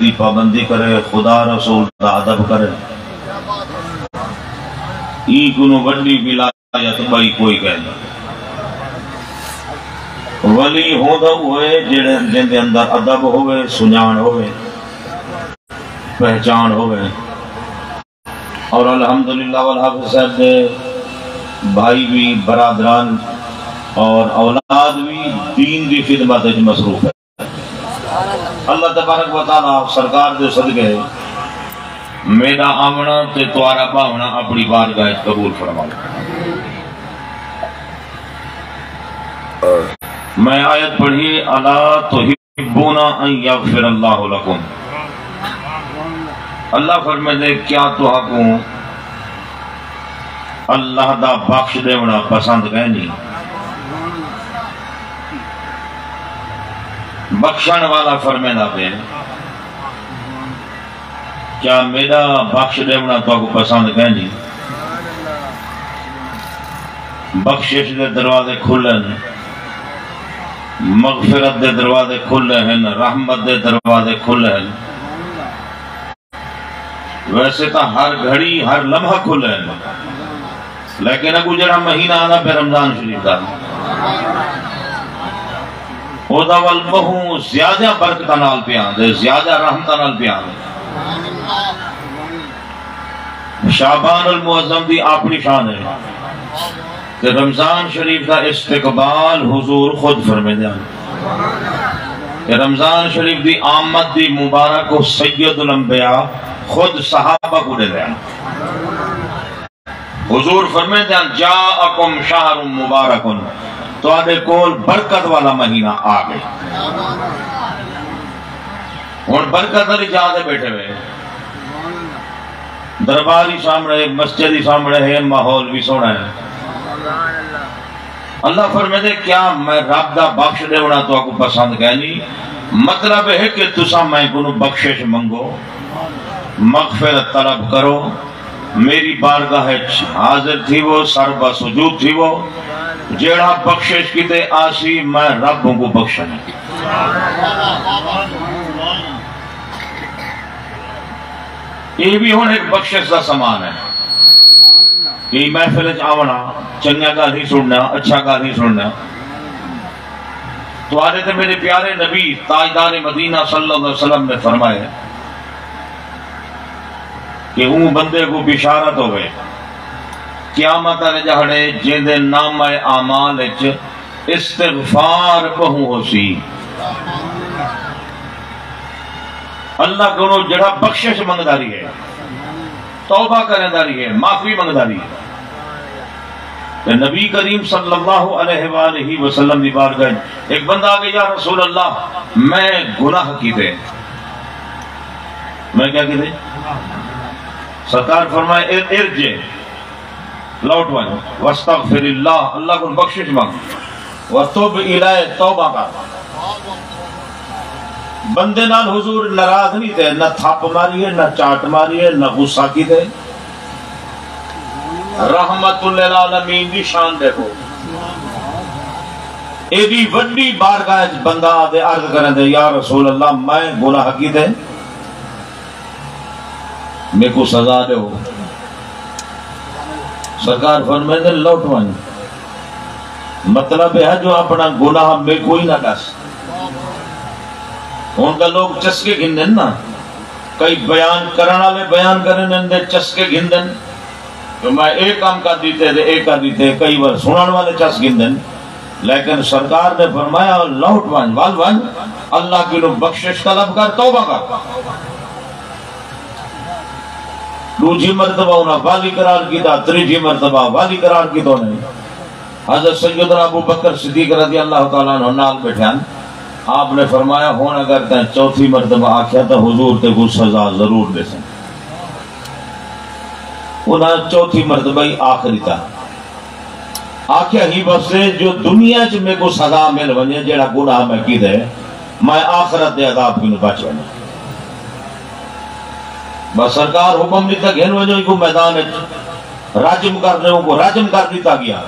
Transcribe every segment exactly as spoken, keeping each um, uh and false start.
دی پابندی کرے، خدا رسول دا ادب کرے، ایں کنوں وݙی ولایت ٻئی کوئی کائنی۔ ولی ہوندا اوہے جیڑھے، جیندے اندر ادب ہووے، سنڄاݨ ہووے، پہچاݨ ہووے۔ اور الحمدللہ والحافظ صاحب دے بھائی وی، برادران اور اولاد وی دین دی خدمت وچ مصروف ہے۔ اللہ تبارک و تعالیٰ سرکار دے صدقے میݙا آوݨا تے تہاݙا ٻاہوݨا اپݨی بارگاہ وچ قبول فرماوے۔ میں آیت پڑھی، الا تحبون ان یغفر اللہ لکم۔ اللہ فرمیندے، کیا تہاکوں اللہ دا بخش ݙیوݨا پسند کائنی؟ بخشݨ والا فرمیندا پئے، کیا میݙا بخش ݙیوݨا تہاکوں پسند کائنی؟ بخشش دے دروازے کھلن، مغفرت دے دروازے کھلے ہن، رحمت دے دروازے کھلے ہن۔ ویسے تاں ہر گھڑی، ہر لمحہ کھلے ہن، لیکن اڳوں جیڑھا مہینہ آندا پئے رمضان شریف دا، او دا ول ٻہوں زیادہ برکتاں نال پیا آندے، زیادہ رحمتاں نال پیا آندے۔ شعبان المعظم دی اپݨی شان ہے تے رمضان شریف دا استقبال حضور خود فرمیندے ہن کہ رمضان شریف دی آمد دی مبارک او سید الانبیاء خود صحابہ کوں ݙیندے ہن۔ حضور فرمیندے ہن، جاءکم شہر مبارک، تہاݙے کول برکت والا مہینہ آ ڳئے۔ ہݨ برکت والی جاہ تے ٻیٹھے ہوئے، دربار ہی سامݨے، مسجد ہی سامݨے ہے، ماحول بھی سوہݨا ہے۔ اللہ فرمیندے، کیا میں رب دا بخش ݙیوݨا تہاکوں پسند کائنی؟ مطلب ہے کہ تساں میں کنوں بخشش منگو، مغفرت طلب کرو، میری بارگاہ اچ حاضر تھیوو، سر بسجود تھیوو۔ جیڑھا بخشش کیتے آسی، میں رب اونکوں بخشݨا۔ اے وی ہݨ ہک بخشش دا سامان ہے۔ اے محفل اچ آوݨا، چنڳیاں ڳالھیں سݨݨا، اچھا ڳالھیں سݨݨا۔ تہاݙے تے میرے پیارے نبی تاجدار مدینہ صلی اللہ علیہ وسلم نے فرمایا کہ اوں بندے کوں بشارت ہووے، قیامت والے ݙیہاڑے جیندے نامہ اعمال اچ استغفار ٻہوں ہوسی۔ اللہ کولوں جیڑھا بخشش منگدا رہے، توبہ کریندا رہے، معافی منگدا رہے۔ تے نبی کریم صلی اللہ علیہ وآلہ وسلم دی بارگاہ اچ ہک بندہ آ کے، یا رسول اللہ، میں گناہ کیتے۔ میں کیا کیتے؟ سرکار فرمائے، ار-، ارجع، لوٹ ونڄ، واستغفر اللہ، اللہ کوں بخشش منگ، وتب الیہ، توبہ کر۔ بندے نال حضور ناراض نہیں تھے، نہ تھپ ماری ہے، نہ چاٹ ماری ہے، نہ غصہ کیتے۔ رحمت للعالمین دی شان ݙیکھو۔ ایݙی وݙی بارگاہ اچ بندہ آ تے عرض کریندے، یا رسول اللہ، میں گناہ کیتے، میکوں سزا ݙیو۔ سرکار فرمیندے، لوٹ ونڄ۔ مطلب ہے جو اپݨا گناہ میکوں ہی نہ ݙس۔ ہݨ تاں لوگ چسکے گھندن نا، کئی بیان کرݨ والے بیان کریندن تے چسکے گھندن کہ میں اے کم کر ݙتے تے اے کر ݙتے، کئی وار سݨݨ والے چس گھندن۔ لیکن سرکار نے فرمایا، لوٹ ونڄ، ول ونڄ، اللہ کولوں بخشش طلب کر، توبہ کر۔ ݙوجھی مرتبہ انہاں ول اقرار کیتا، تریجھی مرتبہ ول اقرار کیتا انہیں۔ حضرت سیدنا ابو بکر صدیق رضی اللہ تعالیٰ عنہ نال ٻیٹھے ہن۔ آپ نے فرمایا، ہݨ اگر تیں چوتھی مرتبہ آکھیا تاں حضور تیکوں سزا ضرور ݙیسن۔ انہاں چوتھی مرتبہ ہی آکھ ݙتا۔ آکھیا ہی بس جو دنیا اچ میکوں سزا مل ونڄے، جیڑھا گناہ میں کیتے، میں آخرت دے عذاب کنوں بچ ونڄاں۔ بس سرکار حکم ݙتا، گھن ونڄو ایکوں میدان اچ رجم کر ݙیو، کو رجم کر ݙتا ڳیا۔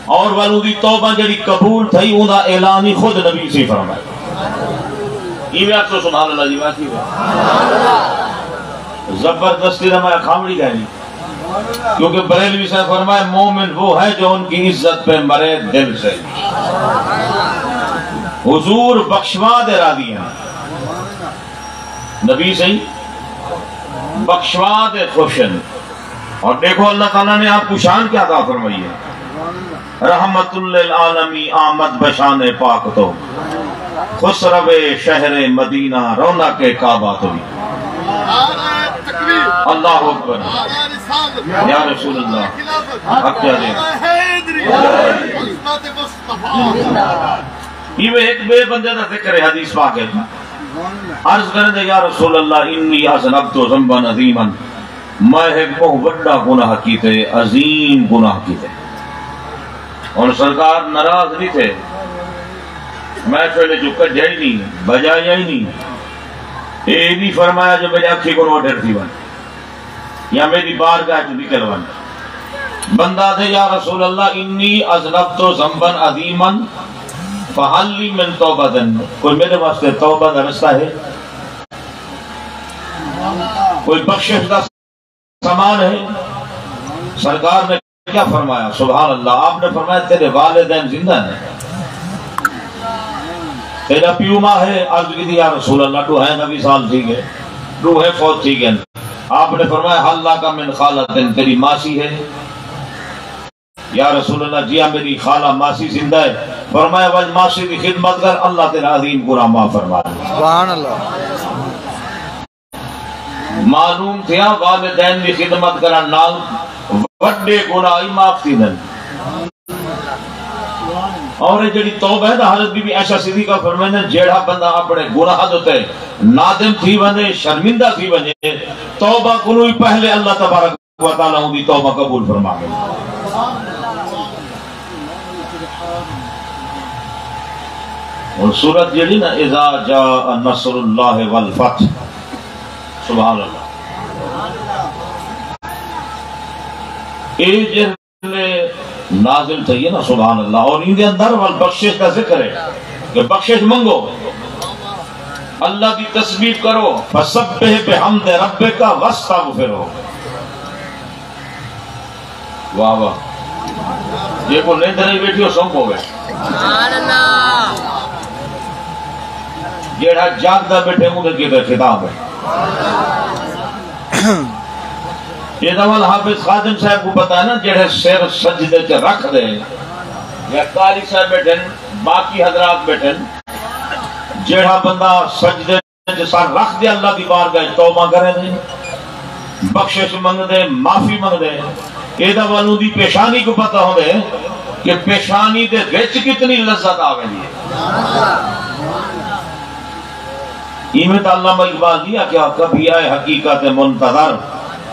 اور ول اوندی توبہ جیڑھی قبول تھئی، اوندا اعلان ہی خود نبی سی فرمائے۔ ایویں آکھو سبحان اللہ جی، میں آکھی ہوئے۔ زبردستی دا میں کھاوڑی ڳائے نہیں۔ کیونکہ بریلوی صاحب فرمائے، مومن وہ ہے جو ان کی عزت پہ مرے دل سے۔ حضور بخشوا دے راضی ہیں۔ نبی صحیح بخشوا دے خوش ہیں۔ اور دیکھو اللہ تعالیٰ نے آپ کو شان کیا عطا فرمائی ہے۔ رحمت للعالمین آمد بشان پاک تو، خسرو شہر مدینہ رونق کعبہ تو۔ اللہ اکبر۔ یا رسول اللہ۔ حق کیا دے۔ ایویں ایک ٻئے بندے دا ذکر ہے حدیث پاک ہے۔ عرض کریں دے، یا رسول اللہ، انی اذنبت ذنبا عظیما، میں ایک بہت وڈا گناہ کیتے، عظیم گناہ کیتے۔ ہن سرکار ناراض نہیں تھے، میں پہلے جو کڈھیا ہی نہیں، بجایا ہی نہیں۔ اے نہیں فرمایا جو میرے اکھی کو ڈر تھی ون یا میری بارگاہ چ نکل ون۔ بندہ دے، یا رسول اللہ، انی اذنبت ذنبا عظیما فہل لی من توبۃ، کوئی میرے واسطے توبہ دا رستہ ہے؟ کوئی بخشش دا سامان ہے؟ سرکار نے کیا فرمایا؟ سبحان اللہ، آپ نے فرمایا، تیرے والدین زندہ ہیں، تیرا پیو ماں ہے۔ عرض کی تھی، یا رسول اللہ، ݙوہیں دا وصال تھی ڳئے، ݙوہیں فوت تھی ڳئے۔ آپ نے فرمایا، ہل لک من خالۃ، تیری ماسی ہے۔ یا رسول اللہ، جی ہاں، میری خالہ ماسی زندہ ہے۔ فرمایا، ونڄ ماسی دی خدمت کر، اللہ تیرا عظیم گناہ معاف فرما دے۔ سبحان اللہ۔ معلوم تھیا والدین دی خدمت کرݨ نال وݙے گناہ ہی معاف تھیندن۔ اور یہ جڑی توبہ ہے نا، حضرت بی بی عائشہ صدیقہ فرمائندے، جیڑھا بندہ اپنے گناہ دے تے نادم تھی ونڄے، شرمندہ تھی ونڄے، توبہ کنوں ہی پہلے اللہ تبارک و تعالیٰ اوندی توبہ قبول فرما گھندے۔ ہن سورت جڑی نا، اذا جاء نصر اللہ والفتح، سبحان اللہ، اے جڑے نازل تھئی ہے نا، سبحان اللہ، اور ان دے اندر ول بخشش دا ذکر ہے کہ بخشش منگو، اللہ دی تسبیح کرو، فسبح بحمد ربک واستغفرہ۔ واہ واہ، جے کو نیند نہیں بیٹھی ہو، سو پوے۔ سبحان اللہ۔ جیڑھا جاگدا بیٹھے، اونکوں کیتے خطاب ہے۔ یہ تو حافظ خادم صاحب کو پتہ ہے نا، جیڑھے سر سجدے تے رکھ دے، یا قاری صاحب بیٹھن، باقی حضرات بیٹھن، جیڑھا بندہ سجدے تے سر رکھ دے، اللہ دی بارگاہ وچ توبہ کرے دے، بخشش منگ دے، معافی منگ دے، اے دا ول اوندی پیشانی کو پتہ ہوندے کہ پیشانی دے وچ کتنی لذت آ ویندی ہے۔ ایویں تاں علامہ اقبال نہیں آکھیا، کبھی اے حقیقت منتظر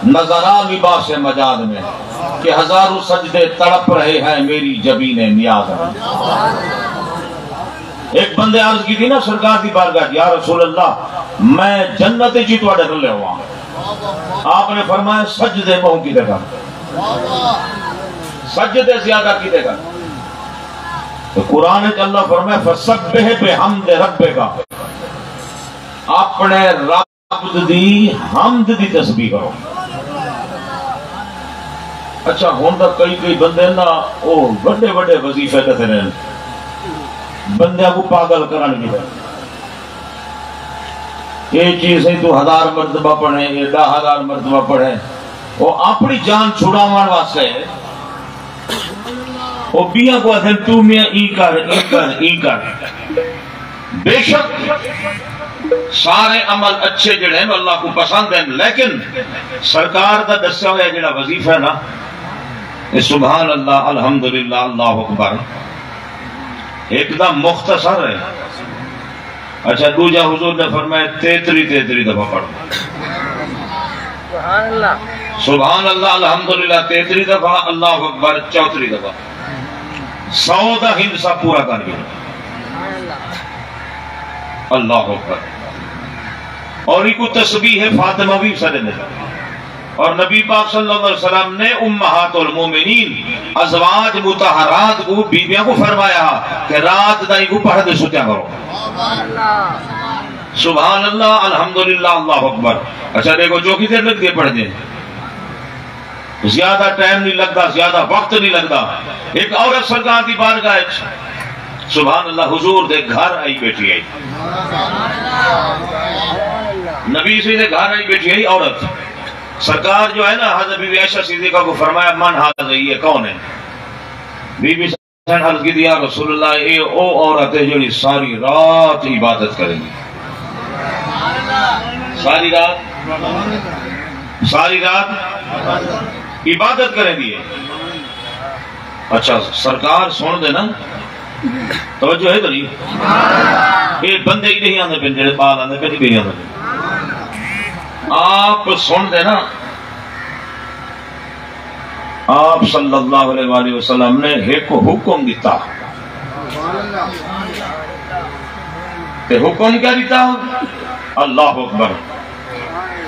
نظر آ لباس مجاد میں، کہ ہزاروں سجدے تڑپ رہے ہیں میری جبین نیاز میں۔ ایک بندے عرض کی تھی نا سرکار دی بارگاہ چ، یا رسول اللہ، میں جنت وچ ہی تہاڈے رلے ہواں۔ آپ نے فرمایا، سجدے بہوں کیتے کر، سجدے زیادہ کیتے کر۔ تو قرآن وچ اللہ فرمایا، فسبح بحمد ربک، اپنے رب دی حمد دی تسبیح کرو۔ اچھا، ہن تاں کئی کئی بندے نا، او وڈے وڈے وظیفے ݙسدے رہن، بندیاں کوں پاگل کرݨ دی۔ اے چیز سئیں توں ہزار مرتبہ پڑھے، اے ݙاہ ہزار مرتبہ پڑھے، او اپݨی جان چھڑاوݨ واسطے او ٻیاں کوں آکھدن، توں میاں ایں کر، ایں کر، ایں کر۔ بے شک سارے عمل اچھے جڑے ہیں، اللہ کو پسند ہیں، لیکن سرکار دا دسیا ہویا جڑا وظیفہ ہے نا، اے سبحان اللہ، الحمدللہ، اللہ اکبر، ایک دم مختصر ہے۔ اچھا، دوجا حضور نے فرمایا، تیتری، تیتری دفعہ پڑھو۔ سبحان اللہ۔ سبحان اللہ، الحمدللہ، تیتری دفعہ، اللہ اکبر، چوتری دفعہ۔ سو دا ہندسہ پورا کر گیا۔ اللہ اکبر۔ اور ایکوں تسبیح فاطمہ بھی سݙیندے۔ اور نبی پاک صلی اللہ علیہ وسلم نے امہات المومنین، ازواج مطہرات کو، بیبیاں کو فرمایا کہ رات دا ایکوں پڑھ دے ستیا کرو۔ سبحان اللہ، الحمدللہ، اللہ اکبر۔ اچھا، ݙیکھو، چوکی تے لڳدے پڑھدے، زیادہ ٹائم نہیں لڳدا، زیادہ وقت نہیں لڳدا۔ ایک عورت سرکار دی بارگاہ اچ، سبحان اللہ، حضور دے گھر آئی ٻیٹھی ہئی، نبی سی دے گھر آئی ٻیٹھی ہئی عورت۔ سرکار جو ہے نا، حضرت بی بی عائشہ صدیقہ کو فرمایا، من ہذہ، یہ کون ہے؟ بی بی حسن عرض کی، یا رسول اللہ، اے او عورت ہے جڑی ساری رات عبادت کرے گی۔ ساری رات، ساری رات عبادت کرے گی۔ اچھا، سرکار سن دے نا، توجہ ہے تو نہیں؟ اے بندے ہی نہیں آندے پن، جڑے بال آندے پن، نہیں آندے پن۔ آپ سن دے نا، آپ صلی اللہ علیہ وآلہ وسلم نے ایک حکم دیتا۔ تے حکم کیا دیتا؟ اللہ اکبر۔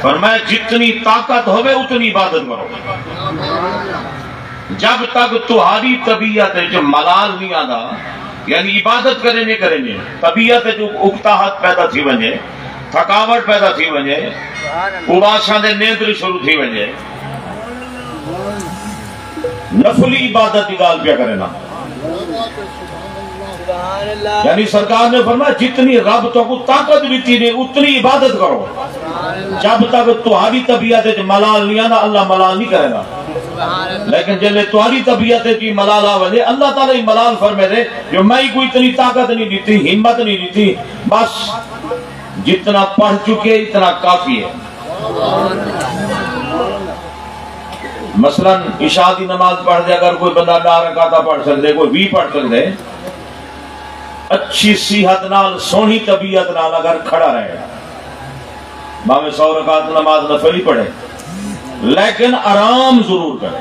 فرمایا، جتنی طاقت ہوے، اتنی عبادت کرو۔ جب تک تہاݙی طبیعت وچ ملال نہیں آندا، یعنی عبادت کریں نے کریں نے، طبیعت وچ اک-، اکتاہٹ پیدا تھی ونڄے، تھکاوٹ پیدا تھی ونڄے، اباساں دے نیندر شروع تھی ونڄے، نفلی عبادت دی ڳالھ پیا کرے نا۔ یعنی سرکار نے فرمایا، جتنی رب تہاکوں طاقت ݙتی نے، اتنی عبادت کرو۔ جب تک تہاݙی طبیعت وچ ملال نہیں آندا، اللہ ملال نہیں کرے گا۔ لیکن جلے تہاݙی طبیعت وچ ہی ملال آ ونڄے، اللہ تعالیٰ ہی ملال فرمیندے جو میں ہی کوئی اتنی طاقت نہیں ݙتی، ہمت نہیں ݙتی، بس جتنا پڑھ چکے اتنا کافی ہے۔ مثلاً عشاء دی نماز پڑھ دے، اگر کوئی بندہ ݙاہ رکعتاں پڑھ سڳدے، کوئی ویہہ پڑھ سڳدے، اچھی صحت نال، سوہݨی طبیعت نال اگر کھڑا رہے، بھاویں سو رکعت نماز نفل ہی پڑھے، لیکن آرام ضرور کرے۔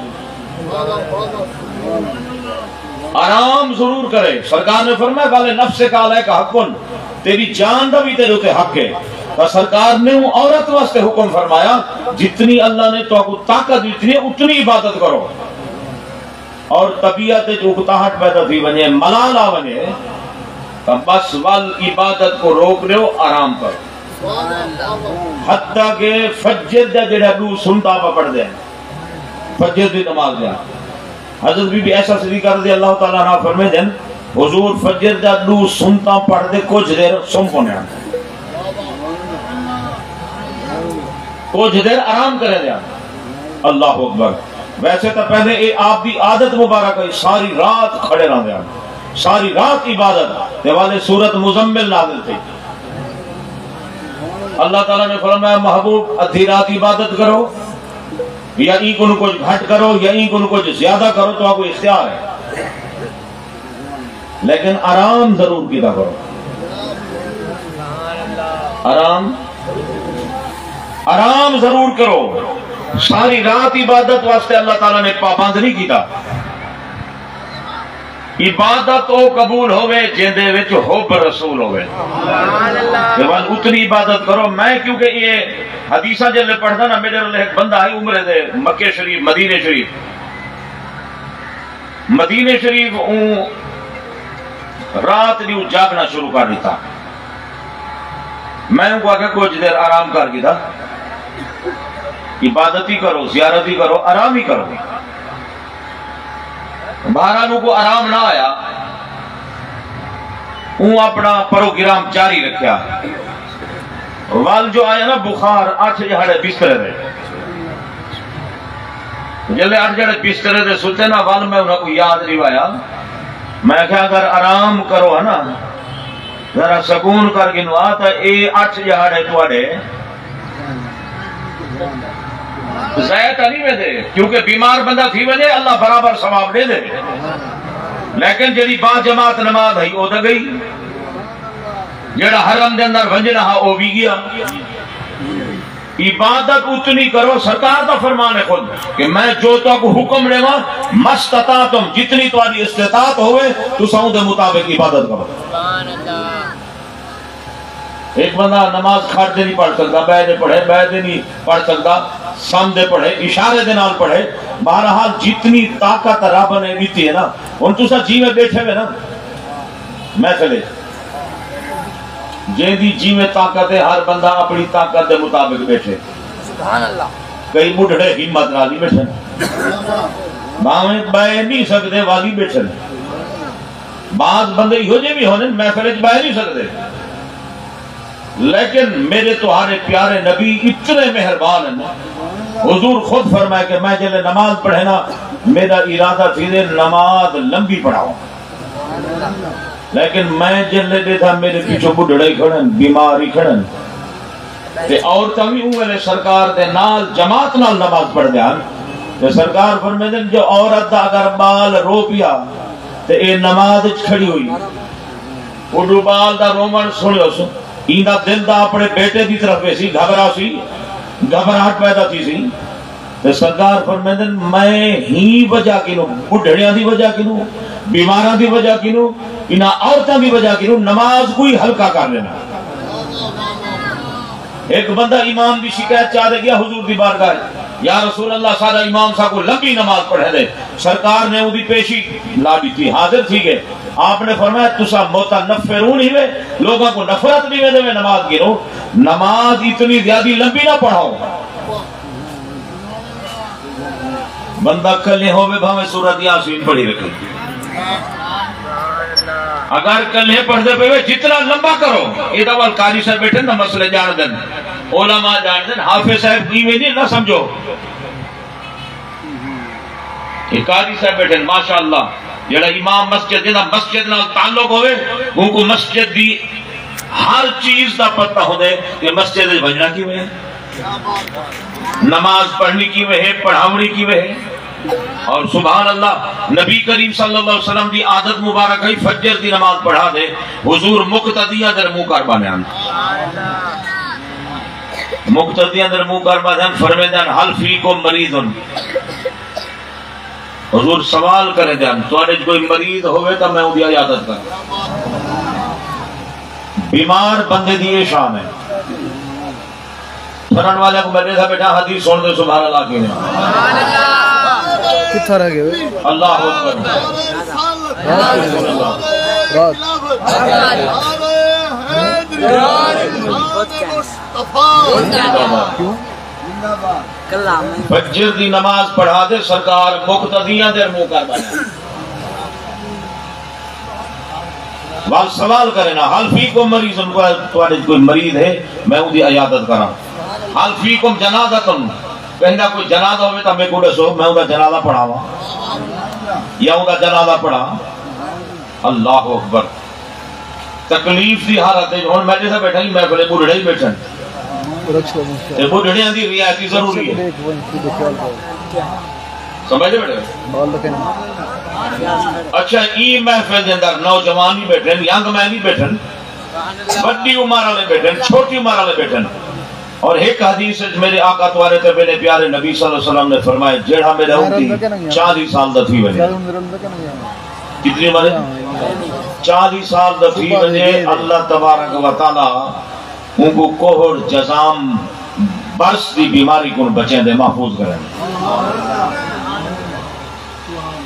آرام ضرور کرے۔ سرکار نے فرمایا، "ولنفسک علیک حق"، تیری جان دا بھی تیرے اتے حق ہے۔ تو سرکار نے اوں عورت واسطے حکم فرمایا، جتنی اللہ نے تہاکوں طاقت ݙتی ہے، اتنی عبادت کرو۔ اور طبیعت وچ اکتاہٹ پیدا تھی ونڄے، ملال آ ونڄے، تو بس ول عبادت کو روک ݙیو، آرام کرو۔ حتیٰ کہ فجر دا جڑا ݙو سنتاں پڑھدے ہیں، فجر دی نماز دا، حضرت بی بی عائشہ صدیقہ رضی اللہ تعالیٰ عنہا فرمیندن، حضور فجر دا ݙو سنتاں پڑھ دے کجھ دیر سم پوندے ہن، کجھ دیر آرام کریندے ہن۔ اللہ اکبر۔ ویسے تاں پہلے اے آپ دی عادت مبارک ہے، ساری رات کھڑے رہندے ہن، ساری رات عبادت۔ تے والے سورت مزمل نازل تھی۔ اللہ تعالیٰ نے فرمایا، محبوب، ادھی رات عبادت کرو، یا ایں کنوں کجھ گھٹ کرو، یا ایں کنوں کجھ زیادہ کرو، تہاکوں اختیار ہے، لیکن آرام ضرور کیتا کرو۔ آرام، آرام ضرور کرو۔ ساری رات عبادت واسطے اللہ تعالیٰ نے پابند نہیں کیتا۔ عبادت او قبول ہووے جیندے وچ حب رسول ہووے۔ تے ول اتنی عبادت کرو۔ میں کیونکہ یہ حدیثاں جلے پڑھدا نا، میرے نال ایک بندہ ہے عمرے دے، مکے شریف، مدینے شریف، مدینے شریف اوں رات ݙیوں جاگنا شروع کر ݙتا۔ میں اوں کوں آکھیا، کجھ دیر آرام کر گھدا، عبادت ہی کرو، زیارت ہی کرو، آرام ہی کرو۔ بہرحال اوں کوں آرام نہ آیا، اوں اپݨا پروگرام جاری رکھیا۔ ول جو آیا نا بخار، اٹھ جہاڑے بسترے دے، جلے اٹھ جہاڑے بسترے دے ستے نا، ول میں انہاں کوں یاد نہیں وایا۔ میں آکھیا، اگر آرام کرو ہے نا، ذرا سکون کر گھنو آ، تاں اے اٹھ جہاڑے تہاڈے ضائع تاں نہیں ویندے، کیونکہ بیمار بندہ تھی ونڄے، اللہ برابر ثواب ݙیندے۔ لیکن جیڑھی با جماعت نماز ہئی، او تاں ڳئی۔ جیڑھا حرم دے اندر ونڄݨا ہا، او وی ڳیا۔ عبادت اتنی کرو، سرکار دا فرمان ہے خود کہ میں جو تہاکوں حکم ݙیواں، ما استطعتم، جتنی تہاݙی استطاعت ہووے، تساں اوندے مطابق عبادت کرو۔ ایک بندہ نماز کھڑ تے نہیں پڑھ سکدا، ٻہہ تے پڑھے، ٻہہ تے نہیں پڑھ سکدا، سم تے پڑھے، اشارے دے نال پڑھے۔ بہرحال جتنی طاقت رب نے ݙتی ہے نا، ہݨ تساں جیویں ٻیٹھے ہوئے نا محفل وچ، جیندی جیویں طاقت ہے، ہر بندہ اپݨی طاقت دے مطابق ٻیٹھے۔ سبحان اللہ۔ کئی ٻڈھڑے ہمت نال ہی ٻیٹھن، بھاویں ٻہہ نہیں سڳدے والی ٻیٹھن۔ بعض بندے ایہو جے بھی ہوندن، محفل وچ ٻہہ نہیں سڳدے، لیکن میرے تہاݙے پیارے نبی اتنے مہربان ہیں۔ حضور خود فرمائے کہ میں جلے نماز پڑھے نا، میرا ارادہ تھی دے نماز لمبی پڑھاؤں، لیکن میں جلے ݙیکھا میرے پیچھے ٻڈھڑے ہی کھڑن، بیمار ہی کھڑن، تے عورتاں وی اوں ویلے سرکار دے نال جماعت نال نماز پڑھدیاں ہن۔ تے سرکار فرمیندن جو عورت دا اگر ٻال رو پیا تے اے نماز وچ کھڑی ہوئی، اوݙو ٻال دا رووݨ سݨیوس، ایندا دل دا اپݨے بیٹے دی طرف ویسی، گھبرا سی، گھبراہٹ پیدا تھی سی۔ تے سرکار فرمیندن، میں ہی وجہ کنوں، ٻڈھڑیاں دی وجہ کنوں، بیماراں دی وجہ کنوں، انہاں عورتاں دی وجہ کنوں نماز کوں ہی ہلکا کر ݙینا۔ ہک بندہ امام دی شکایت چا تے ڳیا حضور دی بارگاہ، یا رسول اللہ، ساݙا امام ساکوں لمبی نماز پڑھیندے۔ سرکار نے اوندی پیشی لا ݙتی، حاضر تھی ڳئے۔ آپ نے فرمایا، تساں متنفرون ہیوے، لوگاں کوں نفرت ݙیویندے وے نماز کنوں، نماز اتنی زیادہ لمبی نہ پڑھاؤ۔ بندہ کلھے ہووے، بھاویں سورۃ یاسین پڑھی رکھے۔ اگر کلھے پڑھدے پئے وے، جتنا لمبا کرو۔ اے تاں ول قاری صاحب ٻیٹھن نا، مسئلے ڄاݨدن، علماء ڄاݨدن، حافظ صاحب ایویں نہیں نہ سمجھو۔ اے قاری صاحب ٻیٹھن، ماشاءاللہ، جیڑھا امام مسجد، جیڑھا مسجد نال تعلق ہووے، اونکوں مسجد دی ہر چیز دا پتہ ہوندے کہ مسجد وچ ونڄݨا کیویں ہے، نماز پڑھݨی کیویں ہے، پڑھاوݨی کیویں ہے۔ اور سبحان اللہ، نبی کریم صلی اللہ علیہ وسلم دی عادت مبارک ہے، فجر دی نماز پڑھا دے، حضور مقتدیاں دے منہ کر ٻہندے ہن۔ مقتدیاں دے منہ کر ٻہندے ہن، فرمیندے ہن، "هل فیکم مریض؟" حضور سوال کریندے ہن، "تہاݙے وچ کوئی مریض ہووے تاں میں اوندی عیادت کراں۔" بیمار بندے دی اے شان ہے۔ پڑھݨ والے کوں میں ݙیکھا ٻیٹھا، حدیث سݨدے سبحان اللہ کیویں۔ کتھاں رہ ڳئے؟ اللہ اکبر۔ رات۔ کیوں؟ فجر دی نماز پڑھا دے، سرکار مقتدیاں دے منہ کر ٻہندے۔ ول سوال کریندے ہن، "هل فیکم مریض؟" تہاݙے وچ کوئی مریض ہے، میں اوندی عیادت کراں۔ "هل فیکم جنازۃ؟" کہیں دا کوئی جنازہ ہووے تاں میکوں ݙسو، میں اوندا جنازہ پڑھاواں یا اوندا جنازہ پڑھاں۔ اللہ اکبر۔ تکلیف دی حالت وچ ہݨ میں جیسا ٻیٹھا، ایں محفل ٻڈھڑے ہی ٻیٹھن۔ تے ٻڈھڑیاں دی رعایت ضروری ہے۔ سمجھدے ٻیٹھے؟ اچھا، ایں محفل دے اندر نوجوان ہی ٻیٹھن، ینگ مین ہی ٻیٹھن، وݙی عمر والے ٻیٹھن، چھوٹی عمر والے ٻیٹھن۔ اور ہک حدیث وچ میرے آقا تہاݙے تے میرے پیارے نبی صلی اللہ علیہ وسلم نے فرمایا، جیڑھا میرا امتی چالیہہ سال دا تھی ونڄے، کتنی عمر ہے؟ چالیہہ سال دا تھی ونڄے، اللہ تبارک و تعالیٰ اونکوں کوہڑ، جذام، برص دی بیماری کوں بچیندے، محفوظ کریندے۔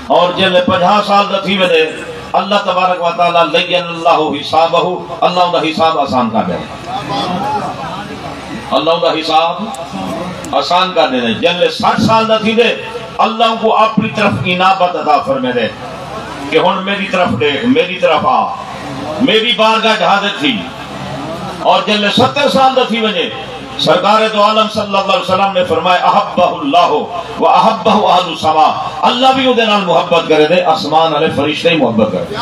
اور جیلے پنجاہ سال دا تھی ونڄے، اللہ تبارک و تعالیٰ لین اللہ حسابہ، اللہ اوندا حساب آسان کر ݙیندے۔ اللہ اوندا حساب آسان کر ݙیندے۔ جیلے سٹھ سال دا تھیندے، اللہ اونکوں اپݨی طرف انابت عطا فرمیندے کہ ہݨ میݙی طرف ݙیکھ، میݙی طرف آ، میݙی بارگاہ وچ حاضر تھی۔ اور جیلے ستر سال دا تھی ونڄے، سرکار دو عالم صلی اللہ علیہ وسلم نے فرمایا، "احبہ اللہ و احبہ اہل السماء"، اللہ وی اوندے نال محبت کریندے، آسمان والے فرشتے ہی محبت کریندے۔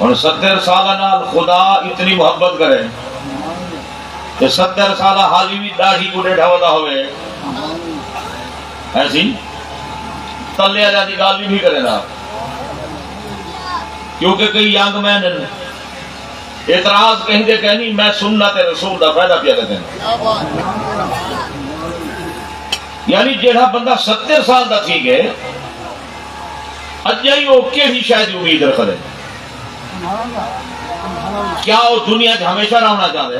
ہݨ ستر سال نال خدا اتنی محبت کرے تے ستر سال حالی وی ݙاڑھی کوں ݙیٹھا ودا ہووے، ایسی تلے والا دی ڳالھ وی نہیں کریندا، کیونکہ کئی ینگ مین ہن، اعتراض کہیں دے کہیں نہیں، میں سنت رسول دا فائدہ پیا ڳھداں۔ یعنی جیڑھا بندہ ستر سال دا تھی ڳئے، اڄ ہی او کیڑھی شے دی امید رکھدے؟ کیا او دنیا وچ ہمیشہ رہݨا چاہندے؟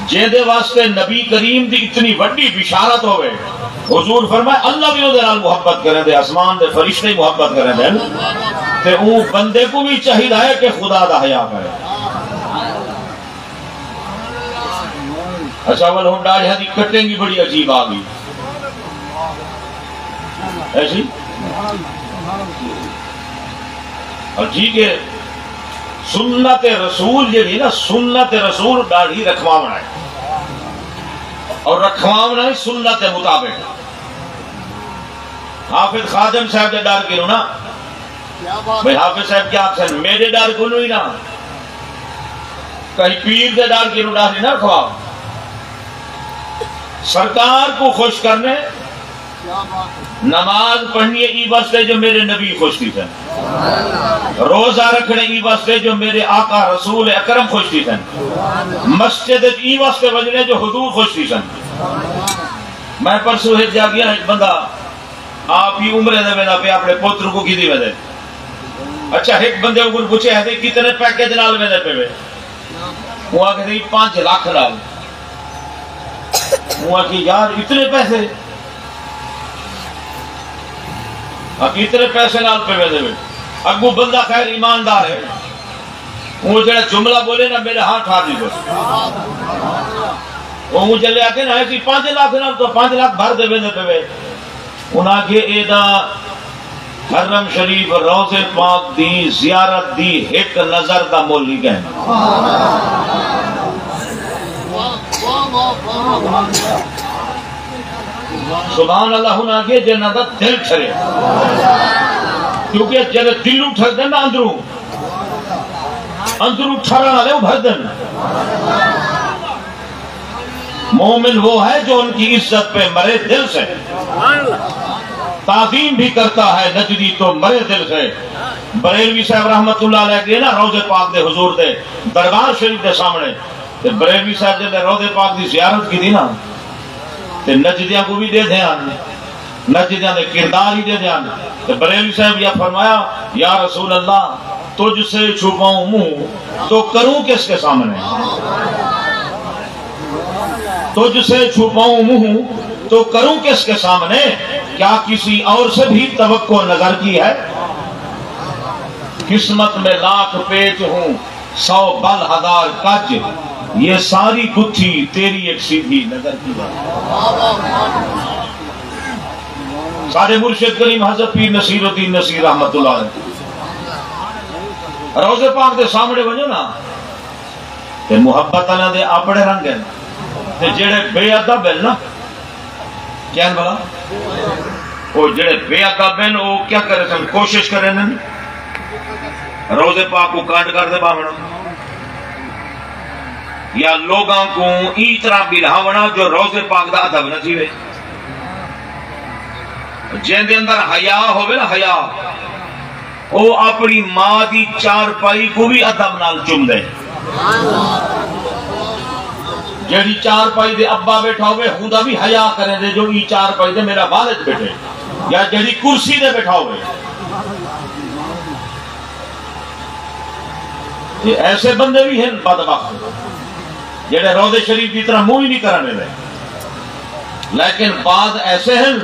جیندے واسطے نبی کریم دی اتنی وݙی بشارت ہووے، حضور فرمائے، اللہ وی اوندے نال محبت کریندے، آسمان دے فرشتے محبت کریندے ہن۔ تے اوں بندے کوں وی چاہیدا ہے کہ خدا دا حیا کرے۔ اچھا، ول ہن ݙاڑھیاں دی کٹنگ ہی بڑی عجیب آ ڳئی۔ ایسی؟ اور ٹھیک ہے، سنت رسول جیڑھی نا، سنت رسول ݙاڑھی رکھواوݨا ہے، اور رکھواوݨا ہے سنت دے مطابق۔ حافظ خادم صاحب دے ݙر کنوں نا، بھئی حافظ صاحب کیا آکھسن، میݙے ݙر کنوں ہی نا، کہیں پیر دے ݙر کنوں ݙاڑھی نہ رکھواؤ۔ سرکار کوں خوش کرݨے، نماز پڑھݨی ہے ایں واسطے جو میݙے نبی خوش تھیسن، روزہ رکھݨے ایں واسطے جو میݙے آقا رسول اکرم خوش تھیسن، مسجد اچ ایں واسطے ونڄݨے جو حضور خوش تھیسن۔ میں پرسوں ہک جا ڳیا، ہک بندہ آپ ہی عمرے دے ویندا پیا، اپݨے پتر کوں گھدی ویندے۔ اچھا، ہک بندے کوں پچھے ہے، کتنے پیکج نال ویندے پے وے؟ اوں آکھیا، سئیں، پنج لکھ نال۔ اوں آکھیا، یار، اتنے پیسے؟ ہاں، اتنے پیسے نال پے ویندے وے۔ اڳوں بندہ خیر ایماندار ہے، اوں جڑا جملہ بولے نا، میرے ہاں ٹھار نہیں کچھ۔ اوں جلے آکھے نا، ایسی پنج لکھ نال تو پنج لکھ بھر دے ویندے پے وے۔ انہاں آکھے، اے دا حرم شریف روضے پاک دی زیارت دی ہک نظر دا مل ہی کائنی۔ سبحان اللہ، انہاں آکھے جنہاں دا دل ٹھرے، کیونکہ جیڑھے دلوں ٹھردے نا اندروں، اندروں ٹھرن والے ابھردن۔ مومن وہ ہے جو ان کی عزت پہ مرے دل سے، تعظیم بھی کرتا ہے نجدی تو مرے دل سے۔ بریلوی صاحب رحمت اللہ علیہ ڳئے نا روضے پاک دے حضور دے دربار شریف دے سامݨے، تے بریلوی صاحب جیڑھے روضے پاک دی زیارت کیتی نا، تے نجدیاں کوں وی ݙیدھے ہن، نجدیاں دے کردار ہی ݙیدھے ہن۔ تے بریلوی صاحب یا فرمایا، یا رسول اللہ، تجھ سے چھپاؤں منہ تو کروں کس کے سامنے؟ تجھ سے چھپاؤں منہ تو کروں کس کے سامنے؟ کیا کسی اور سے بھی توقع نظر کی ہے؟ قسمت میں لاکھ پیچ ہوں، سو بل ہزار کج، یہ ساری گتھی تیری ایک سیدھی نظر کی ہے۔ ساݙے مرشد کریم حضرت پیر نصیر الدین نصیر رحمت اللہ علیہ روضے پاک دے سامݨے ونڄو نا، تے محبت والیاں دے اپݨے رنگ ہن، تے جیڑھے بے ادب ہن نا، کیا ہن بھلا؟ او جیڑھے بے ادب ہن، او کیا کریسن؟ کوشش کریندن روضے پاک کوں کنڈ کر تے ٻاہوݨا، یا لوگاں کوں ایں طرح ٻلہاوݨا جو روضے پاک دا ادب نہ تھیوے۔ جیندے اندر حیا ہووے نا، حیا، او اپݨی ماں دی چارپائی کوں وی ادب نال چمدے۔ جیڑھی چارپائی تے ابا ٻیٹھا ہووے، اوندا وی حیا کریندے جو ایں چارپائی تے میݙا والد ٻیٹھے، یا جیڑھی کرسی تے ٻیٹھا ہووے۔ اے ایسے بندے وی ہن بدبخت، جیڑھے روضے شریف دی طرح منہ ہی نہیں کرݨ ݙیندے۔ لیکن بعض ایسے ہن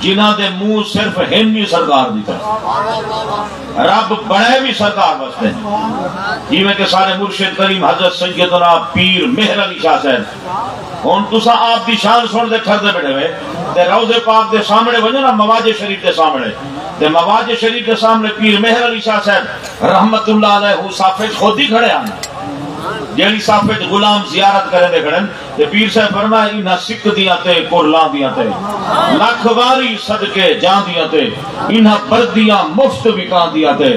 جنہاں دے منہ صرف ہن ہی سردار دی طرف۔ رب بݨائے وی سردار واسطے۔ جیویں کہ ساݙے مرشد کریم حضرت سیدنا پیر مہر علی شاہ صاحب، ہݨ تساں آپ دی شان سݨ دے ٹھردے ٻیٹھے وے، تے روضے پاک دے سامݨے ونڄو نا، مواجہ شریف دے سامݨے، تے مواجہ شریف دے سامݨے پیر مہر علی شاہ صاحب رحمت اللہ علیہ صف وچ خود ہی کھڑے ہن، جیڑھی صف وچ غلام زیارت کریندے کھڑن۔ تے پیر صاحب فرمایا، انہاں سکدیاں تے کرلاندیاں تے، لکھ واری صدقے جاندیاں تے، انہاں بردیاں مفت وکاندیاں تے،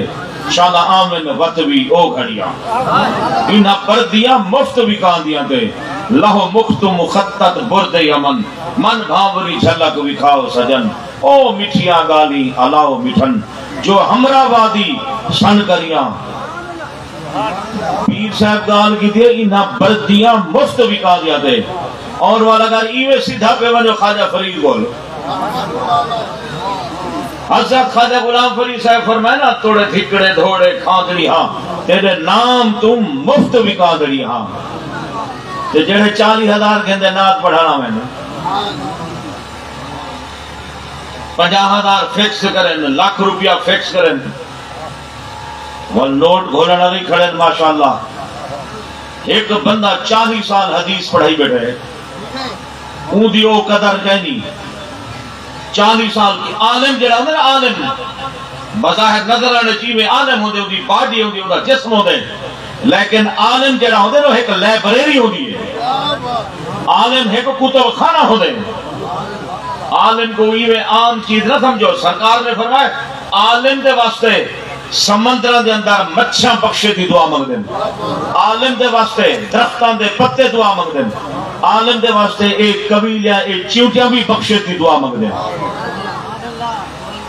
شالا آون وت وی او گھڑیاں۔ انہاں بردیاں مفت وکاندیاں تے، لہو مخت مخطط برد یمن، من بھانوری جھلک وکھاؤ سجن، او مٹھیاں ڳالھیں الاؤ مٹھن، جو ہمراہ وادی سن کریاں۔ پیر صاحب ڳالھ کیتی ہے، انہاں بردیاں مفت وکاندیاں تے۔ اور والا ڳالھ ایویں سدھا پے ونڄو خواجہ فرید کول۔ حضرت خواجہ غلام فرید صاحب فرمائے نا، توڑے دھکڑے دھوڑے کھاندڑی ہاں، تیرے نام توں مفت وکاندڑی ہاں۔ تے جیڑھے چالیہہ ہزار گھندے نعت پڑھاوݨا ویندے۔ پنجاہ ہزار فکس کرن، لکھ روپیہ فکس کرن، ول نوٹ گھولن والی کھڑن، ماشاءاللہ۔ ایک بندہ چالیس سال حدیث پڑھائی بیٹھے، اون دی او قدر کہنی۔ چالیس سال کی عالم جڑا ہوندا نا، عالم بظاہر نظر آنے جی میں عالم ہوندے، اون دی باڈی ہوندی، اون دا جسم ہوندے، لیکن عالم جڑا ہوندے نا، ایک لائبریری ہوندی ہے۔ عالم ایک کتب خانہ ہوندے۔ عالم کو ایویں عام چیز نہ سمجھو۔ سرکار نے فرمایا، عالم دے واسطے سمندراں دے اندر مچھیاں بخشے دی دعا منگدے نے۔ عالم دے واسطے درختاں دے پتے دعا منگدے نے۔ عالم دے واسطے اے کویلیاں، اے چیونٹیاں بھی بخشے دی دعا منگدے نے۔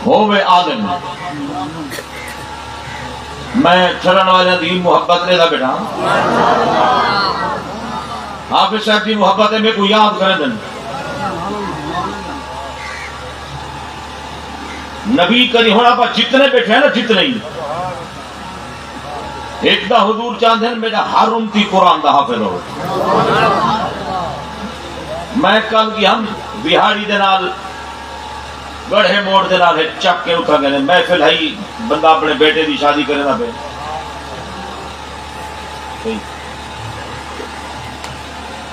ہووے عالم۔ میں چھڑن والے دی محبت لے دا بیٹا۔ حافظ صاحب دی محبت ہے، میرے کو یاد کریں دن۔ نبی کری ہن آپ جتنے بیٹھے ہیں نا، جتنے ہی، ایک دا حضور چاہندے ہیں میرا ہر امتی قرآن دا حافظ ہو۔ میں کل کی ہم بہاڑی دے نال، گڑھے موڑ دے نال ہک چک کے اتھا گئے، محفل ہئی، بندہ اپنے بیٹے دی شادی کرے دا پے۔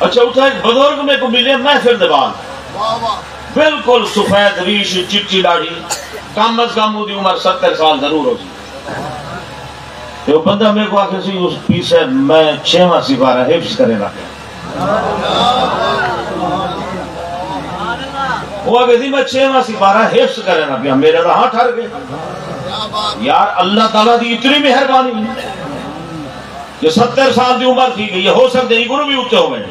اچھا، اتھا ایک بزرگ میرے کو ملے محفل دے بعد، بالکل سفید ریش، چٹی داڑھی، کم از کم اودی عمر ستر سال ضرور ہو سی۔ تے او بندہ میرے کو آکھے سی، اس پیر صاحب، میں چھیواں سپارہ حفظ کرے رکھیا۔ او آکھے سی، میں چھیواں سپارہ حفظ کرے رکھیا، میرے تاں ہاں ٹھر گئے۔ یار، اللہ تعالیٰ دی اتنی مہربانی کہ ستر سال دی عمر تھی گئی ہے، ہو سکدے ایں کولوں بھی اتے ہووے۔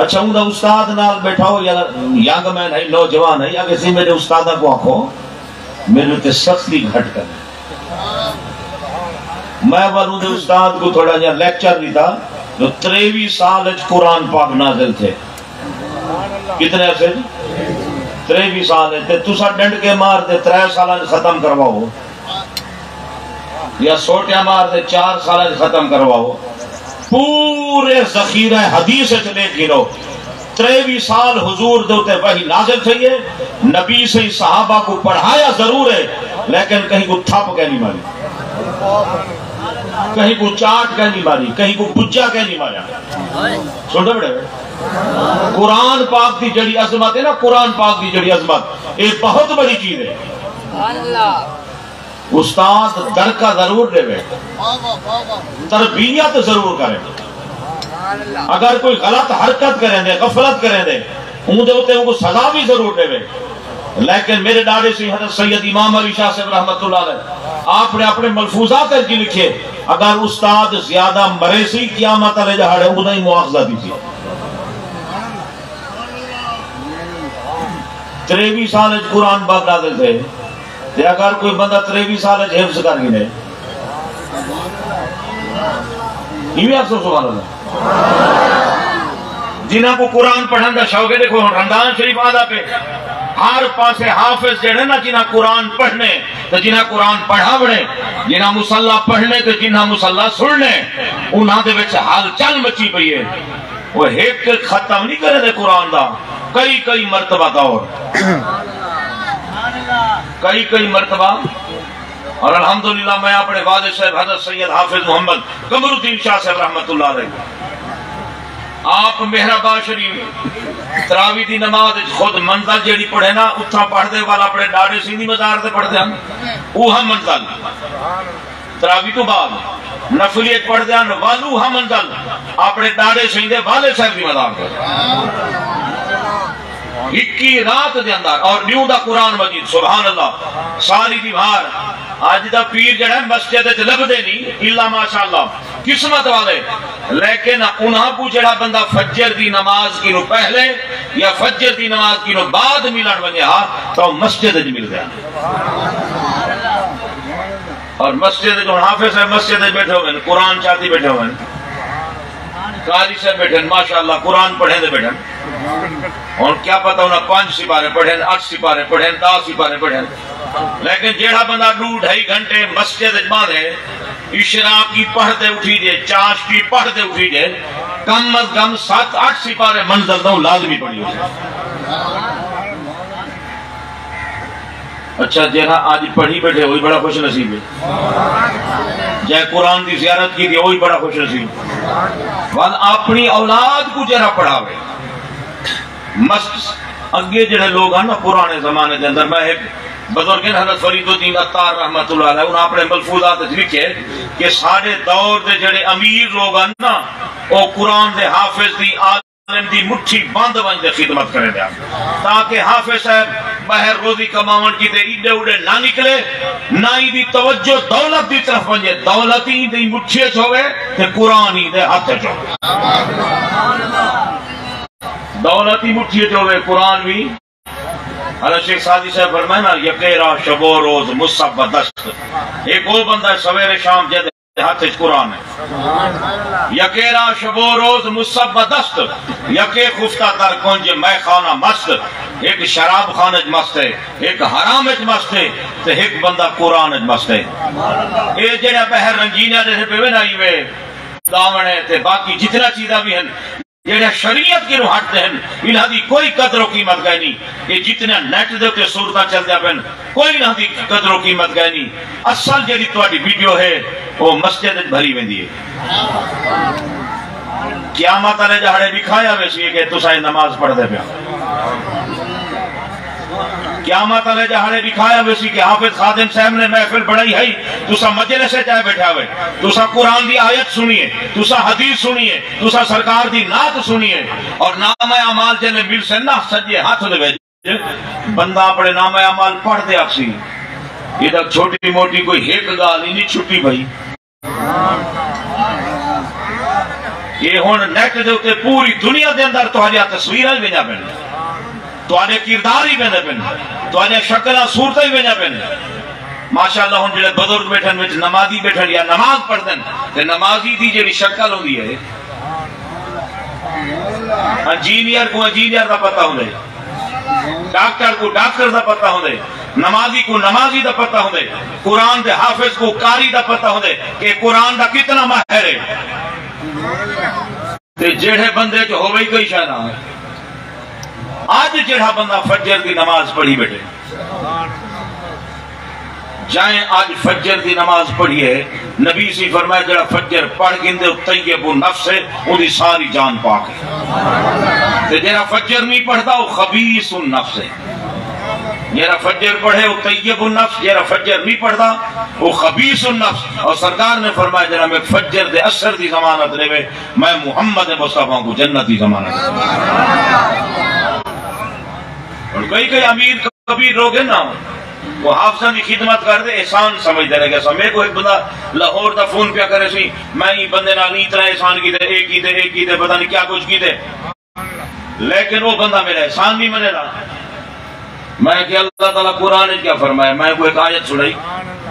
اچھا، اوندا استاد نال بیٹھا ہو یا ینگ مین ہے، نوجوان ہے، آکھے سی میرے استاداں کو آکھو، میرے تے سختی گھٹ کرے۔ میں ول اوندے استاد کو تھوڑا جہا لیکچر ݙتا جو تریوی سال اچ قرآن پاک نازل تھے۔ کتنے عرصے؟ تریوی سال اچ۔ تے تساں ݙنڈ کے مار تے ترے سالاں اچ ختم کرواؤ یا سوٹیاں مار تے چار سالاں اچ ختم کرواؤ، پورے ذخیرہ حدیث اچ ݙیکھ گھنو۔ تریوی سال حضور دے اتے وحی نازل تھئی ہے، نبی سئیں صحابہ کو پڑھایا ضرور ہے، لیکن کہیں کو تھپ کہیں نہیں ماری، کہیں کو چاٹ کہیں نہیں ماری، کہیں کو بجا کہیں نہیں ماریا۔ سن رہے بڑے؟ قرآن پاک دی جڑی عظمت ہے نا، قرآن پاک دی جڑی عظمت، یہ بہت بڑی چیز ہے۔ استاد درکا ضرور ݙیوے، تربیت ضرور کرے۔ اگر کوئی غلط حرکت کریں دے، غفلت کریں دے، اون دے اتے اون کو سزا بھی ضرور ݙیوے۔ لیکن میرے ݙاݙے سی حضرت سید امام علی شاہ صاحب رحمۃ اللہ علیہ، آپ نے اپنے ملفوظات وچ لکھے، اگر استاد زیادہ مرے سی، قیامت والے ݙہاڑے اوندا ہی مواخذہ دی سی۔ تریوی سال اچ قرآن پاک نازل تھے، تے اگر کوئی بندہ تریوی سال اچ حفظ کر گھنے، ایویں آکھو سبحان اللہ۔ جنہاں کو قرآن پڑھن دا شوق ہے، دیکھو ہن رمضان شریف آندا پے، ہر پاسے حافظ جڑے نا، جنہاں قرآن پڑھنے تے جنہاں قرآن پڑھاونے، جنہاں مصلا پڑھنے تے جنہاں مصلا سننے، انہاں دے وچ ہلچل مچی پئی ہے۔ وہ ایک ختم نہیں کرے دے قرآن دا، کئی کئی مرتبہ دور، کئی کئی مرتبہ۔ اور الحمدللہ میں اپنے والد صاحب حضرت سید حافظ محمد قمر الدین شاہ صاحب رحمۃ اللہ علیہ، آپ مہرآباد شریف تراوی دی نماز وچ خود منزل جیڑی پڑھے نا، اتھاں پڑھدے والا اپنے ݙاݙے سی دی مزار تے پڑھدے ہن، اوہا منزل۔ تراوی توں بعد نفلی اچ پڑھدے ہن، ول اوہا منزل اپݨے ݙاݙے سئیں دے والد صاحب دی مزار تے۔ ہکی رات دے اندر اور ݙیوں دا قرآن مجید، سبحان اللہ، ساری دیوار۔ اڄ دا پیر جڑا ہے مسجد اچ لبھدے نہیں، الا ماشاءاللہ قسمت والے، لیکن انہاں کو جڑا بندہ فجر دی نماز کنوں پہلے یا فجر دی نماز کنوں بعد ملݨ ونڄے ہا، تاں او مسجد اچ ملدے ہن۔ اور مسجد جو حافظ ہے، مسجد میں بیٹھے ہوئے ہیں، قرآن چاتی بیٹھے ہوئے ہیں، قاری صاحب بیٹھے ہیں، ماشاءاللہ قرآن پڑھے دے بیٹھے ہیں۔ اور کیا پتہ انہاں پانچ سپارے پڑھے ہیں، اٹھ سپارے پڑھے ہیں، دس سپارے پڑھے ہیں، لیکن جیڑھا بندہ ݙو ڈھائی گھنٹے مسجد وچ باندھے، اشراقی پڑھ تے اٹھی جے، چاشتی پڑھ تے اٹھی جے، کم از کم ست اٹھ سپارے منزل دا لازمی پڑھی ہوسی۔ اچھا، جیڑھا اڄ پڑھی ٻیٹھے، اوہی بڑا خوش نصیب ہے۔ جے قرآن دی زیارت کیتی، اوہی بڑا خوش نصیب۔ ول اپݨی اولاد کوں جیڑھا پڑھاوے۔ مس-، اڳے جیڑھے لوگ ہن نا، پراݨے زمانے دے اندر، میں ہک بزرگ ہن حضرت فرید الدین عطار رحمۃ اللہ علیہ، انہاں اپݨے ملفوظات وچ لکھے کہ ساݙے دور دے جیڑھے امیر لوگ ہن نا، او قرآن دے حافظ دی، عالم دی مٹھی بند ونڄ تے خدمت کریندے ہن، تاکہ حافظ صاحب ٻاہر روزی کماوݨ کیتے ایݙے اوݙے نہ نکلے، نہ ایندی توجہ دولت دی طرف ونڄے، دولت ایندی مٹھی وچ ہووے تے قرآن ایندے ہتھ وچ ہووے۔ دولت وی مٹھی وچ ہووے، قرآن وی۔ حضرت شیخ سعدی صاحب فرمائے نا، یکے را شب و روز مصحف دست۔ ہک او بندہ سویرے شام جیندے ہتھ اچ قرآن ہے۔ یکے را شب و روز مصحف دست، یکے خفتہ در کنج مے خانہ مست۔ ہک شراب خانے اچ مست ہے، ہک حرام اچ مست ہے، تے ہک بندہ قرآن اچ مست ہے۔ اے جیڑھا ٻاہر رنگینیاں ݙیہدے پئے وے نا، ایویں ڳاوݨ ہے تے باقی جتنا چیزاں وی ہن، جیڑھے شریعت کنوں ہٹ تے ہن، انہاں دی کوئی قدر و قیمت کائنی۔ اے جتنے نیٹ دے اتے صورتاں چلدیاں پن، کوئی انہاں دی قدر و قیمت کائنی۔ اصل جیڑھی تہاݙی ویڈیو ہے، او مسجد وچ بھری ویندی ہے۔ قیامت والے ݙہاڑے ݙکھایا ویسی کہ تساں اے نماز پڑھدے پئے ہو۔ قیامت والے ݙہاڑے ݙکھایا ویسی کہ حافظ خادم صاحب نے محفل بݨائی ہئی، تساں مجلس وچ آئے ٻیٹھے ہوئے، تساں قرآن دی آیت سݨی ہے، تساں حدیث سݨی ہے، تساں سرکار دی نعت سݨی ہے، اور نامہ اعمال جیلے ملسن نا سڄے ہتھ دے وچ، بندہ اپݨے نامہ اعمال پڑھ تے آکھسی، اے تاں چھوٹی موٹی کوئی ہک ڳالھ ہی نہیں چھٹی بھئی۔ اے ہݨ نیٹ دے اتے پوری دنیا دے اندر تہاݙیاں تصویراں ہی ویندیاں پن، تہاݙے کردار ہی ویندے پن، تہاݙیاں شکلاں صورتاں ہی ویندیاں پن۔ ماشاءاللہ، ہݨ جیڑھے بزرگ ٻیٹھن وچ نمازی ٻیٹھن یا نماز پڑھدن، تے نمازی دی جیڑھی شکل ہوندی ہے، انجینئر کوں انجینئر دا پتہ ہوندے، ڈاکٹر کوں ڈاکٹر دا پتہ ہوندے، نمازی کوں نمازی دا پتہ ہوندے، قرآن دے حافظ کوں قاری دا پتہ ہوندے کہ قرآن دا کتنا ماہر ہے۔ تے جیڑھے بندے چ ہووے ہی کوئی شے نہ۔ اڄ جیڑھا بندہ فجر دی نماز پڑھی ٻیٹھے، جائیں اڄ فجر دی نماز پڑھی ہے، نبی سی فرمایا، جیڑھا فجر پڑھ گھندے، او طیب النفس ہے، اوندی ساری جان پاک ہے۔ تے جیڑھا فجر نہیں پڑھدا، او خبیث النفس ہے۔ جیڑھا فجر پڑھے، او طیب النفس، جیڑھا فجر نہیں پڑھدا، او خبیث النفس۔ اور سرکار نے فرمایا، جیڑھا میکوں فجر دے اثر دی ضمانت ݙیوے، میں محمد مصطفیٰ کوں جنت دی ضمانت ݙینداں۔ ہݨ کئی کئی امیر کبیر لوگ ہن نا، او حافظاں دی خدمت کردے احسان سمجھدے رہ ڳئے سن۔ میکوں ہک بندہ لاہور دا فون پیا کرے سی، میں ایں بندے نال اتنا احسان کیتے، اے کیتے، اے کیتے، پتہ نہیں کیا کچھ کیتے۔ لیکن او بندہ میرا احسان نہیں منیندا۔ میں کہ اللہ تعالیٰ قرآن وچ کیا فرمایا؟ میں کوں ہک آیت سݨائی۔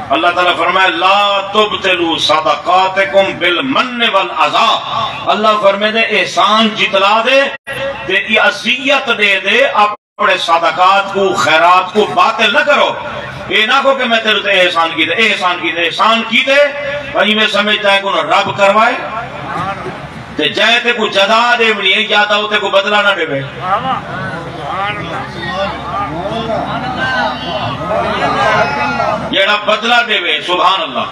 اللہ تعالیٰ فرمایا، "لا تبطلوا صدقاتکم بالمن والاذی۔" اللہ فرمیندے، احسان جتلا دے تے اذیت ݙے ݙے اپݨے صدقات کوں، خیرات کوں باطل نہ کرو۔ اے نہ آکھو کہ میں تیرے تے احسان کیتے، احسان کیتے، احسان کیتے، ایویں سمجھدا ہے کہ رب کروائے۔ تے جئیں تیکوں جزا ݙیوݨی ہے، یا تاں او تیکوں بدلہ نہ ݙیوے۔ جیڑھا بدلہ ݙیوے، سبحان اللہ۔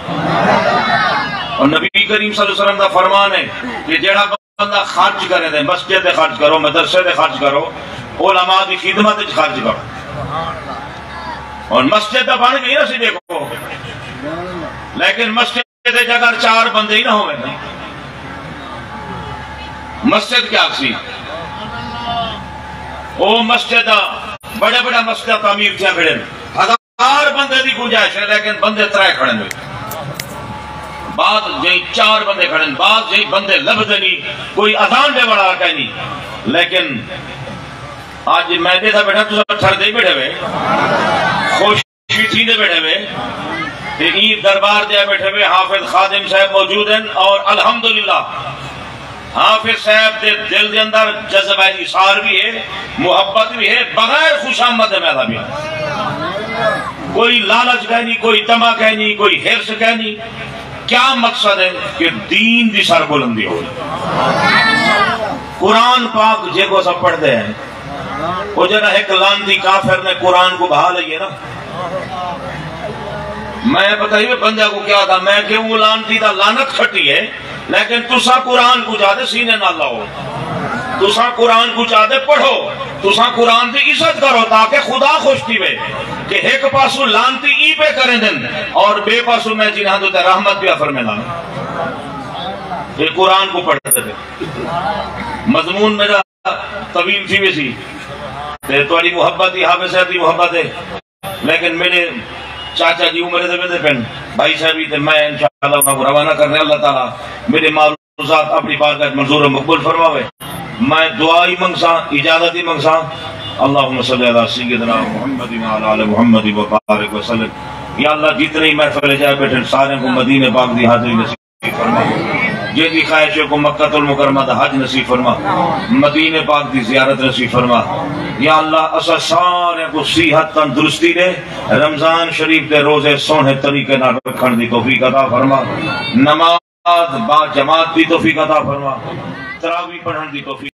اور نبی کریم صلی اللہ علیہ وسلم دا فرمان ہے کہ جیڑھا بندہ خرچ کرے تے مسجد تے خرچ کرو، مدرسے تے خرچ کرو، علماء دی خدمت وچ خرچ کرو۔ اور مسجد دا بݨ گئی نا سی، ݙیکھو، لیکن مسجد تے اگر چار بندے ہی نہ ہووے نا، مسجد کیا سی؟ او مسجد دا، بڑے بڑے مسجد تعمیر تھیا کھڑے نے، ہزار بندے دی گنجائش ہے، لیکن بندے ترے کھڑے نے۔ بعض جئی چار بندے کھڑے نے، بعض جئی بندے لبھدے نہیں، کوئی اذان ݙیوݨ والا کائنی۔ لیکن اڄ میں ݙیہدا ٻیٹھا، تساں ٹھردے ہی ٻیٹھے ہوئے، خوش خوشی تھیندے ٻیٹھے ہوئے، تے ایں دربار دے ٻیٹھے ہوئے حافظ خادم صاحب موجود ہن، اور الحمدللہ حافظ صاحب دے دل دے اندر جذبہ ایثار وی ہے، محبت وی ہے، بغیر خوشامد دے میݙا وی۔ کوئی لالچ کائنی، کوئی طمع کائنی، کوئی حرص کائنی۔ کیا مقصد ہے؟ کہ دین دی سربلندی ہووے۔ قرآن پاک جیکوں اساں پڑھدے ہیں، او جیڑھا ہک لعنتی کافر نے قرآن کوں بھا لئیے نا، میں پتہ ہی بندہ کو کیا تھا، میں کہ وہ لعنتی دا لعنت کھٹی ہے، لیکن تساں قرآن کو جادے سینے نال لاؤ، تساں قرآن کو جادے پڑھو، تساں قرآن دی عزت کرو تاکہ خدا خوش تھیوے کہ ایک پاسو لعنتی ای پہ کریں دن اور بے پاسو میں جنہاں دے تے رحمت پیا فرمینا۔ یہ قرآن کو پڑھتے تھے۔ مضمون میرا طویل تھی ویسی، تے تہاݙی محبت ہی حافظ صاحب دی محبت ہے، لیکن میرے چاچا جی عمرے دے ویندے پن، بھائی صاحب تے میں انشاءاللہ انہاں کو روانہ کرنے۔ اللہ تعالیٰ میرے معروضات اپݨی بارگاہ وچ منظور و مقبول فرماوے۔ میں دعا ہی منگساں، اجازت ہی منگساں۔ اللہم صلی علی سیدنا محمد وعلی آل محمد وبارک وسلم۔ یا اللہ، جتنے ہی محفل جائے بیٹھے سارے کو مدینے پاک دی حاضری نصیب فرما۔ جیندی خواہش ہے کو مکۃ المکرمہ دا حج نصیب فرما، مدینے پاک دی زیارت نصیب فرما۔ یا اللہ، اساں سارے کو صحت تندرستی دے، رمضان شریف دے روزے سوہنے طریقے نال رکھݨ دی توفیق عطا فرما، نماز با جماعت دی توفیق عطا فرما، تراویح پڑھݨ دی توفیق